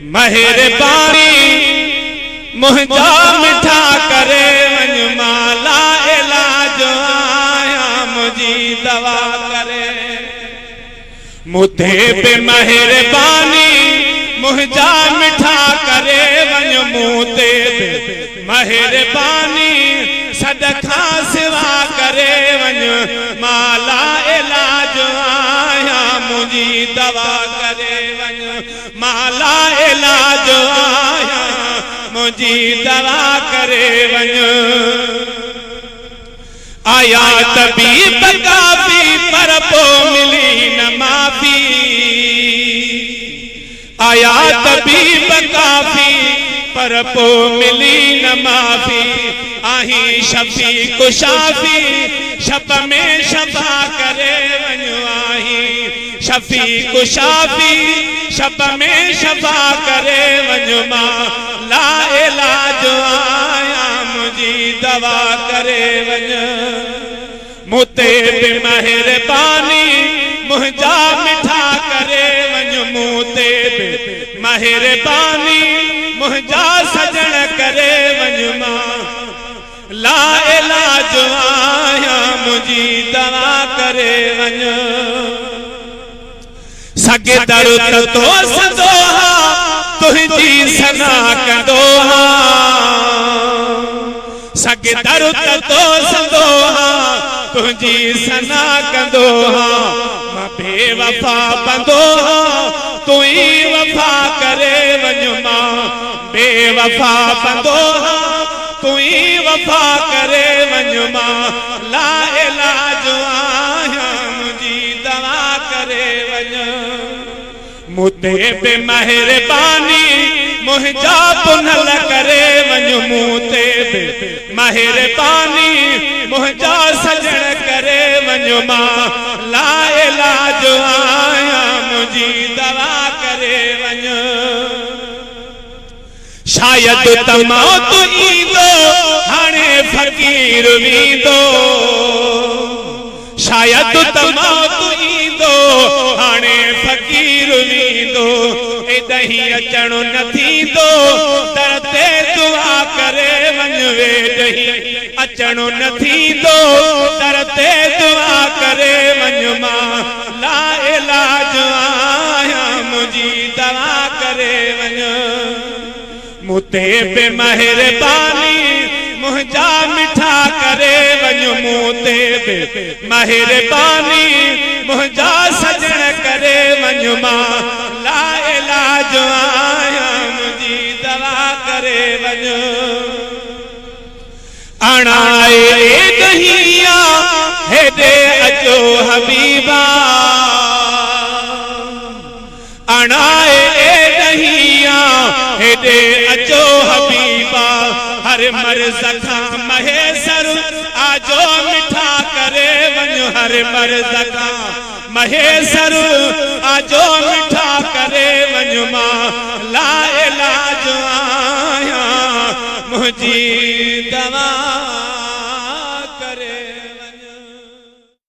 مهرباني منهنجا مٺا ڪري وڃ مان لاعلاج آهيان منهنجي دوا ڪري مون تي به مهرباني منهنجا مٺا ڪري وڃ مون تي به مهرباني سڏ کان سوا ڪري وڃ مان لاعلاج آهيان منهنجي دوا ڪري وڃ مان لاعلاج آهيان منهنجي دوا ڪري وڃ. آيا طبيب ڪافي پر پو ملي نه معافي آيا طبيب ڪافي پر پو ملي نه معافي آهين شفيق شافي شب ۾ شفا ڪري وڃ آهين شفيق شافي شب ۾ شفا ڪري وڃ مان لاعلاج آهيان منهنجي دوا ڪري وڃ مون تي به مهرباني منهنجا مٺا ڪري وڃ مون تي به مهرباني منهنجا سڄڻ ڪري وڃ مان لاعلاج آهيان منهنجي دوا ڪري وڃ. سگهي درد تو سندو ها تنهنجي ثنا ڪندو ها سگهي درد تو سندو ها تنهنجي ثنا ڪندو ها مان بي وفا بندو ها تون ئي وفا ڪري وڃ مان بي وفا بندو ها تون ئي وفا ڪري وڃ مان لاعلاج آهيان منهنجي دوا ڪري وڃ مون تي به مهرباني منهنجا پنهل ڪري وڃ مون تي به مهرباني منهنجا سڄڻ ڪري وڃ مان لاعلاج آهيان منهنجي دوا ڪري وڃ. شايد ته موت ايندو هاڻي فقير ويندو شايد ته موت ايندو هاڻي فقير ويندو ايڏهين اچڻ نه ٿيندو در تي دعا ڪري وڃ ويڏهين اچڻ نه ٿيندو در تي دعا ڪري وڃ مان لاعلاج آهيان منهنجي دوا ڪري وڃ مون تي به مهرباني منهنجا مٺا ڪري وڃ مون تي به مهرباني منهنجا سڄڻ ڪري وڃ مان لاعلاج آهيان منهنجي دوا ڪري وڃ. اڻائي ڏهيا هيڏي اچو حبيبا اڻائي ڏهيا هيڏي اچو حبيبا هر مرض کان مهيسر آجو مٺا ڪري وڃ هر مرض کان مهيسر آجو مٺا ڪري وڃ مان لاعلاج آهيان منهنجي دوا.